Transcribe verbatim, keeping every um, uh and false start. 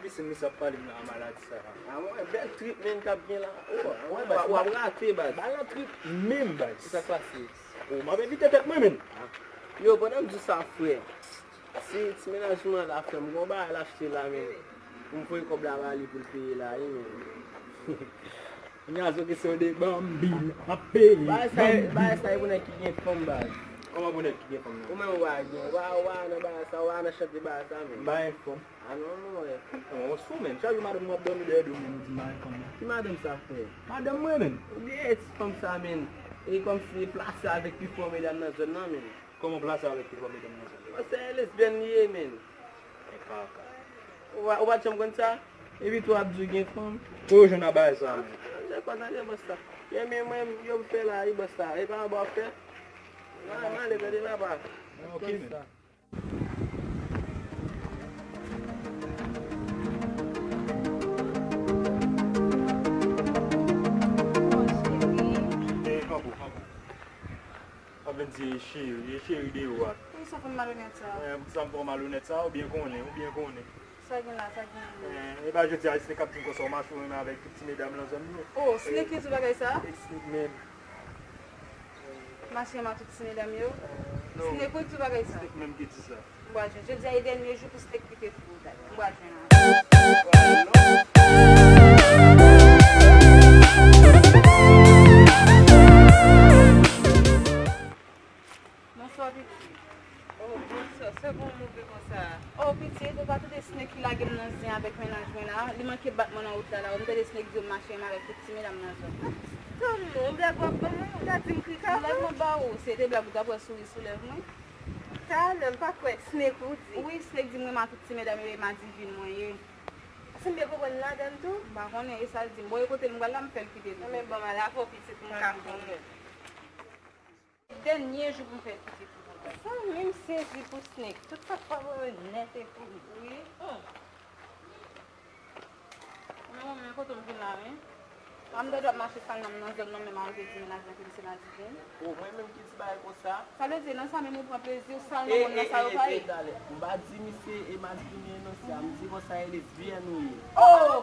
Mesye, mesye ap pale m nan maladi sa a. Ah, mwen, bèl trip, men, k ap gen la. Oh, ah, mwen, w ap rate, baz. Ba lan trip menm, baz. Ki sa k pase? Oh, m ap evite tèt mwen, men. Yo, pandan m di w sa, frè, si ti mennaj mwen la, frè, m gon bagay l achte la, men. Pou m voye kòb la ba li pou l peye la, wi, men. Kounye a, se kesyon de Bambi, m ap peye. Bagay sa, bagay sa, e pou nèg ki gen fanm, baz. Kòman pou nèg ki gen fanm nan? Ou menm, ou pa gen, ou pa, ou pa nan bagay sa, ou pa nan chante bagay sa, men. M pa gen fanm. Ah non, non, wè. Bon, ou sou, men. Chak jou madanm mwen ap dòmi dèyè do m, men, ou di m pa gen fanm nan. Ki madanm sa, frè? Madanm mwen, men. Ou gen ti fanm sa, men. E kòmsi plase avèk pi fò medam nan zòn nan, men. Kòman plase avèk pi fò medam nan zòn nan? Paske se lesbyèn li ye, men. E kaka. Ou pa, ou pa t janm konn sa? Epi tou ap di w gen fanm. Kote w jwenn a bagay sa, men? Tande bòs la, tande bòs la. Ebyen, mwen, yo m fè la, wi, bòs la. E pa anba w fè? Mwen, mwen ale, tande papa. Ok, men. Cheri, kanpe, kanpe. Sa vle di cheri, e cheri de ou a? Poukisa w fè m malonèt sa? Eh, poukisa m fè w malonèt sa? Ou byen konnen, ou byen konnen. Sa gen la, sa gen la? Eh, e pa jodi a, Snake ap di m konsa w mache w menm avèk tout ti medam nan zòn yo. Oh, Snake ki di w bagay sa? Snake menm. Mache m a tout ti medam yo? Eh, non. Snake wi ki di w bagay sa? Snake menm ki di sa. M pral jwenn. Jodi a e dènye jou pou Snake kite Tripotay. M pral jwenn avè l. Bonswa, pitit. Oh, bonswa. Se pou w moute konsa? Oh, pitit, ou pa tande Snake ki lage m nan zen avèk mennaj mwen la? Li manke bat mwen nan wout la, la. Ou tande Snake di yo mache m avèk tout ti medam nan zòn. Tann non, blag w ap ban mwen, ou ta di m krika. Blag mwen ba ou, se te blag ou t ap wè souri sou lèv mwen. Talè, m pa kwè, Snake ou di? Wi, Snake di m renmen tout ti medam yo, e madivin mwen ye. Se m te konprann ladann tou? M pa konnen, e sa l di m. Bon, e kote l m pral la, m fè l kite tou. Nan men ban m al avè w pitit, m ka konnen. Dènye jou pou m fè l kite tou konsa. Sa menm sezi pou Snake. Tout sa k pa bon yo nèt epi. Wi. Hum. Mwen, mwen, kote m vin la, wi? A m dwe dwat mache sal nan m nan zòn nan menm a rive di mennaj mwen ke li se madivin. O, mwen menm ki di bagay konsa? Sa vle di, nan sa menm ou pran plezi w sal nan moun nan sa yo pa ye? E, e, e, talè. M pa di misye e madivin li ye non, sè a. M di konsa e lesbyèn ou ye. Oh!